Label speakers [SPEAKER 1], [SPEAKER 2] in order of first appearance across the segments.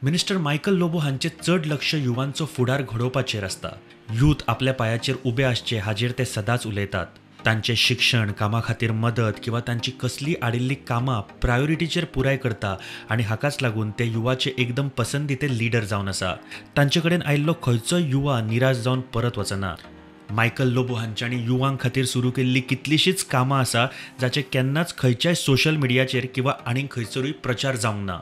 [SPEAKER 1] Minister Michael Lobo हांचे चड लक्ष युवांचो फुडार घडोवपाचेर आसता. यूथ आपल्या पांयाचेर उबे आसचे हाजेर ते सदांच उलयतात. तांचें शिक्षण, कामा खातीर मदत किंवा तांची कसलीय आडिल्ली कामां प्रायोरिटीचेर पुराय करता आनी हाकाच लागून ते युवाचे एकदम पसंदीते लिडर जावन आसा. तांचे कडेन आयिल्लो खंयचोय युवा निराश जावन परत वचना. मायकल लोबो हांच्यांनी युवां खातीर सुरू केल्ली कितलीशींच कामां आसा जाचे केन्नाच खंयच्याय सोशल मिडियाचेर किंवा आनीक खंयसरूय प्रचार जावंक ना.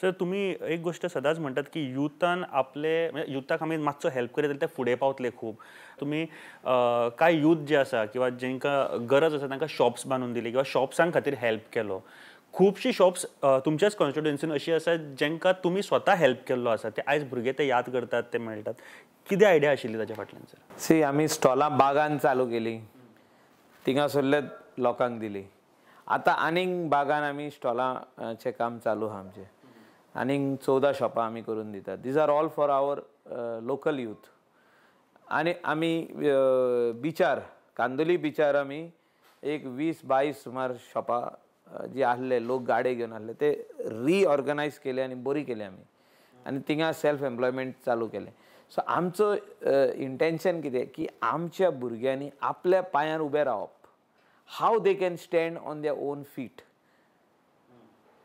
[SPEAKER 2] सर, तुमी एक गोश्ट सदांच म्हणटात की युथान आपले, म्हणजे युथाक आमी मातसो हेल्प करीत जाल्यार ते फुडें पावतले खूब. तुमी कांय यूथ जे आसा किंवा जांकां गरज आसा तांकां शॉप्स बांदून दिली किंवा शॉप्सां खातीर हेल्प केलो. खुबशीं शॉप्स तुमच्याच कॉन्स्टिट्युएन्सीन अशी आसा जांकां तुमी स्वता हेल्प केल्लो आसा, ते आयज भुरगे ते याद करतात, ते मेळटात. कितें आयडिया आशिल्ली ताच्या फाटल्यान सर?
[SPEAKER 3] सी, आमी स्टॉलां बागान चालू केली, थिंगासरले लोकांक दिली. आतां आनीक बागान आमी स्टॉलांचें काम चालू आहा आमचें. आनीक 14 शॉपां आमी करून दितात. These are all for our local youth. आनी आमी बिचार, कांदोली बिचार आमी एक 20-22 सुमार शॉपां जी आहले, लोक गाडे घेवन आहले, ते रिऑर्गनायज केले आनी बरी केले आमी, आनी थिंगा सेल्फ एम्प्लॉयमेंट चालू केलें. सो आमचो इंटेन्शन कितें की आमच्या भुरग्यांनी आपल्या पांयार उबें रावप, how they can stand on their own feet.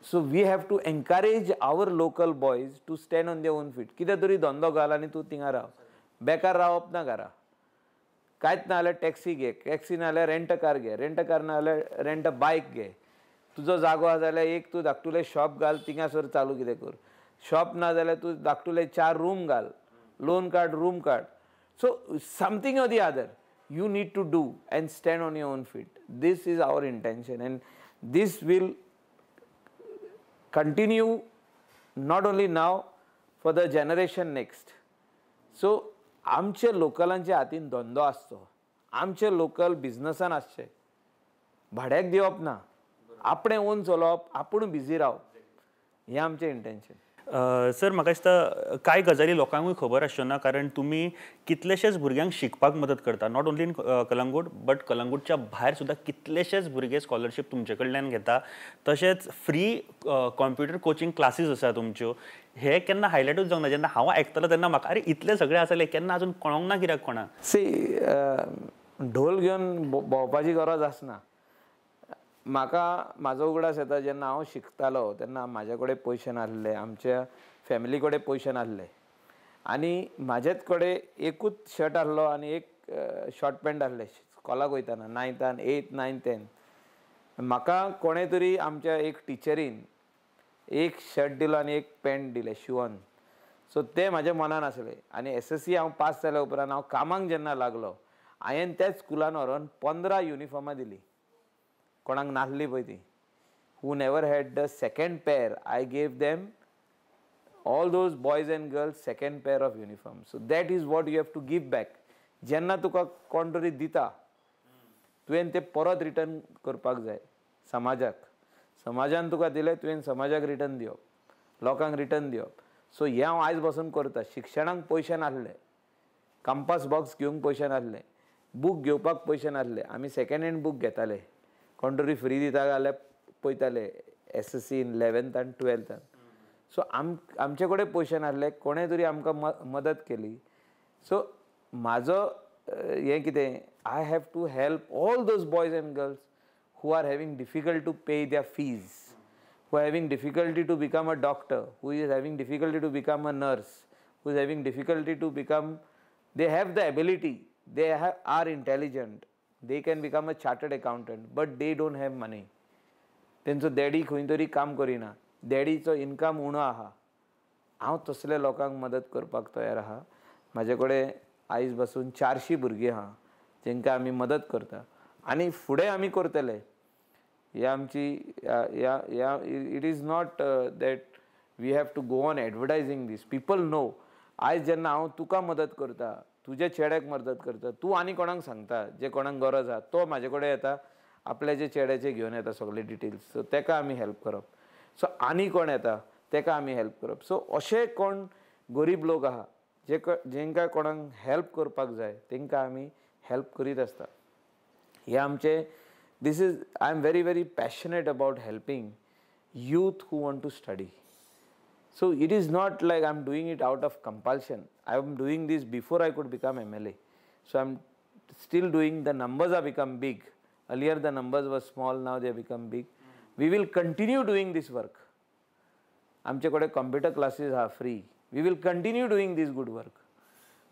[SPEAKER 3] So we have to encourage our local boys to stand on their own feet. कितें तरी धंदो घाल आनी तूं थिंगा राव, बेकार रावप ना घरा. कांयच ना जाल्यार टॅक्सी घे, टॅक्सी ना जाल्यार रेंट कार घे, रेंट कार ना जाल्यार रेंट बायक घे. तुजो जागो आसा जाल्यार एक तूं धाकटुलें शॉप घाल, थिंगासर चालू कितें कर. शॉप ना जाल्यार तूं धाकटुलें 4 रूम घाल, लोन काड, रूम काड. So something or the other you need to do and stand on your own feet. This is our intention and this will continue not only now, for the generation next. So आमचे लोकलांच्या हातीन धंदो आसचो, आमचे local बिजनसान आसचे, भाड्याक दिवप ना, आपणें ओन चलोवप, आपूण बिजी रावप, हें आमचें इंटेन्शन.
[SPEAKER 2] सर, म्हाका दिसता कांय गजाली लोकांकूय खबर आसच्यो ना, कारण तुमी कितलेशेच भुरग्यांक शिकपाक मदत करता, not only in Calangute but कलंगूटच्या भायर सुद्दां कितलेशेच भुरगे स्कॉलरशीप तुमचे कडल्यान घेता. तशेंच फ्री कॉम्प्युटर कोचिंग क्लासीस आसा तुमच्यो. हे केन्ना हायलायटूच जावंक ना. जेन्ना हांव आयकतालो तेन्ना म्हाका अरे इतले सगळे आसले, केन्ना अजून कळोंक ना कित्याक कोणाक.
[SPEAKER 3] सी, ढोल घेवन भोंवपाची गरज आसना. म्हाका म्हाजो उगडास येता जेन्ना हांव शिकतालो तेन्ना म्हाजे कडेन पयशे नासले, आमच्या फॅमिली कडेन पयशे नासले, आनी म्हाजेच कडेन एकूच शर्ट आहलो आनी एक शॉर्ट पॅन्ट आहलें स्कॉलाक वयतना 9th 8th 9th 10th. म्हाका कोणें तरी आमच्या एक टिचरीन एक शर्ट दिलो आनी एक पॅन्ट दिलें शिंवन. सो तें म्हाज्या मनान आसलें. आनी SSC हांव पास जाल्या उपरांत हांव कामाक जेन्ना लागलो, हांवें त्याच स्कुलान व्हरोन 15 युनिफॉर्मां दिलीं, कोणाक नासली पळय ती. Who never had the second pair, I gave them all those boys and girls second pair of uniform. So that is what you have to give back. जेन्ना तुका कोण तरी दिता, तुवें तें परत रिटर्न करपाक जाय समाजाक. समाजान तुका दिलें, तुवें समाजाक रिटर्न दिवप, लोकांक रिटर्न दिवप. सो हें हांव आयज बसून करता. शिक्षणाक पयशे नासले, कंपास बॉक्स घेवंक पयशे नासले, बूक घेवपाक पयशे नासले, आमी सेकेंड हँड बूक घेताले, कोण तरी फ्री दिता जाल्यार पळयताले SSC 11th आनी 12th. सो आमचे कडेन पयशे नासले, कोणें तरी आमकां मदत केली. सो म्हाजो हें कितें, I have to help all those boys and girls who are having difficult to pay their fees, who are having difficulty to become a doctor, who is having difficulty to become a nurse, who is having difficulty to become, they have the ability, they are intelligent, they can become a chartered accountant, but they don't have money. तेंचो daddy खंय तरी काम करिना, डॅडीचो income उणो आहा. हांव तसले लोकांक मदत करपाक तयार आहा. म्हाजे कडेन आयज पासून 400 भुरगीं आहा जेंकां आमी मदत करता आनी फुडें आमी करतले. हे आमची ह्या it is not that we have to go on advertising this. People know. आयज जेन्ना हांव तुका मदत करता, तुज्या चेड्याक मदत करता, तूं आनी कोणाक सांगता जे कोणाक गरज आहा, तो म्हाजे कडेन येता, आपल्या जे चेड्याचे घेवन येता सगळे डिटेल्स. सो तेका आमी हेल्प करप. सो आनी कोण येता तेका आमी हेल्प करप. सो अशे कोण गरीब लोक आहा जे जेंकां कोणाक हेल्प करपाक जाय तेंकां आमी हेल्प करीत आसता. हे आमचे this is, I am very very passionate about helping youth who want to study. So it is not like I am doing it out of compulsion. I am doing this before I could become MLA. So I am still doing, the numbers are become big. Earlier the numbers were small, now they become big. We will continue doing this work. आमचे कडेन computer classes are free. We will continue doing this good work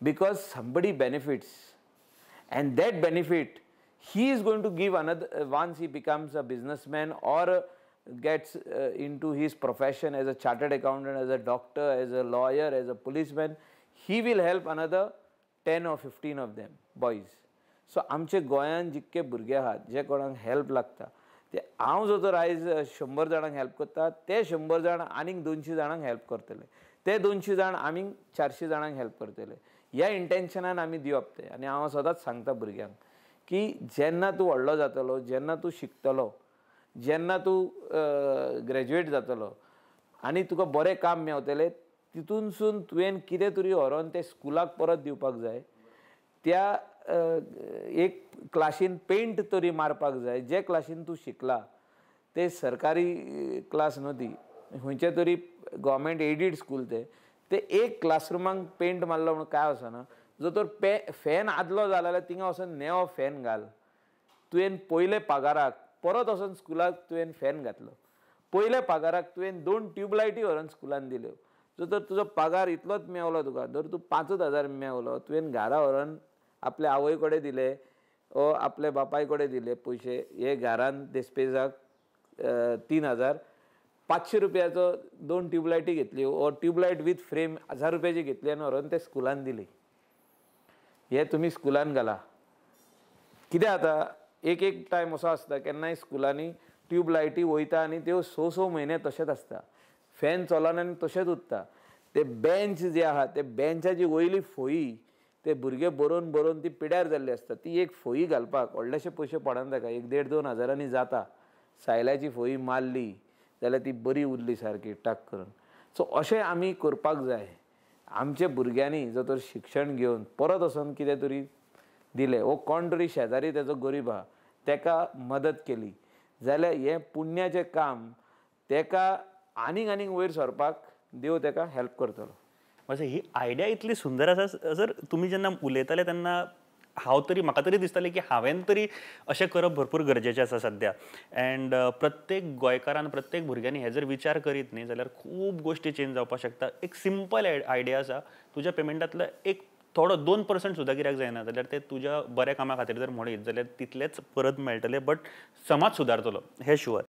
[SPEAKER 3] because somebody benefits, and that benefit he is going to give another once he becomes a businessman or gets into his profession as a chartered accountant, as a doctor, as a lawyer, as a policeman, he will help another 10 or 15 of them boys. So आमचे गोंयान जितके भुरगे आहात जे कोणाक help लागता ते हांव जो तर आयज 100 जाणांक हेल्प करता ते 100 जाण आनीक 200 जाणांक हेल्प करतले, ते 200 जाण आनीक 400 जाणांक हेल्प करतले. ह्या इंटेन्शनान आमी दिवप तें. आनी हांव सदांच सांगता भुरग्यांक की जेन्ना तूं व्हडलो जातलो, जेन्ना तूं शिकतलो, जेन्ना तूं ग्रॅज्युएट जातलो आनी तुका बरें काम मेवतलें, तितूनसून तुवें कितें तरी व्हरोन तें स्कुलाक परत दिवपाक जाय, त्या एक क्लासीन पेंट तरी मारपाक जाय. जे क्लासीन तूं शिकला ते सरकारी क्लास न्हू ती, खंयचे तरी गव्हर्मेंट एडीड स्कूल ते, ते एक क्लासरुमाक पेंट मारलो म्हणून काय वचना. जो तर फॅन आदलो जाला जाल्यार थिंगा वचून नेवो फॅन घाल. तुवें पयले पगाराक परत वचून स्कुलाक तुवें फॅन घातलो, पयल्या पगाराक तुवें 2 ट्यूबलायटी व्हरोन स्कुलान दिल्यो. जो तर तुजो पगार इतलोच मेवलो तुका, जर तूं 5,000 मेवलो, तुवें घरा व्हरोन आपल्या आवय कडेन दिले ओ आपल्या बापाय कडेन दिले पयशे, हे घरान देस्पेजाक 3,500 रुपयाचो 2 ट्यूबलायटी घेतल्यो ओ ट्यूबलायट विथ फ्रेम 1,000 रुपयाची घेतली आनी व्हरोन ते स्कुलान दिली. हे तुमी स्कुलान घाला. कितें जाता, एक एक टायम असो आसता केन्नाय स्कुलांनी ट्यूबलायटी वयता आनी त्यो 6-6 म्हयने तशेंच आसता, फॅन चलना आनी तशेंच उरता. ते बेंच जे आहा ते बेंचाची वयली फोई ते भुरगे बरोवन बरोवन ती पिड्यार जाल्ली आसता. ती एक फोई घालपाक व्हडलेशे पयशे पडना ताका, 1-1.5-2 हजारांनी जाता. सायल्याची फोई मारली जाल्यार ती बरी उरली सारकी टाक करून. सो अशें आमी करपाक जाय. आमच्या भुरग्यांनी जर तर शिक्षण घेवन परत वचून कितें तरी दिलें वो कोण तरी शेजारी तेजो गरीब आहा तेका मदत केली जाल्यार हें पुण्याचें काम तेका आनीक आनीक वयर सरपाक देव तेका हेल्प करतलो.
[SPEAKER 2] म्हणजे ही आयडिया इतली सुंदर आसा सर. तुमी जेन्ना उलयताले तेन्ना हांव तरी म्हाका तरी दिसतालें की हांवें तरी अशें करप भरपूर गरजेचें आसा सद्या. एंड प्रत्येक गोंयकारान, प्रत्येक भुरग्यांनी हे जर विचार करीत न्ही जाल्यार खूब गोश्टी चेंज जावपाक शकता. एक सिंपल आयडिया आसा, तुज्या पेमेंटांतलो एक थोडो 2% सुद्दां कित्याक जायना जाल्यार ते तुज्या बऱ्या कामा खातीर जर म्हणीत जाल्यार तितलेच परत मेळटले, बट समाज सुदारतलो हें शुअर.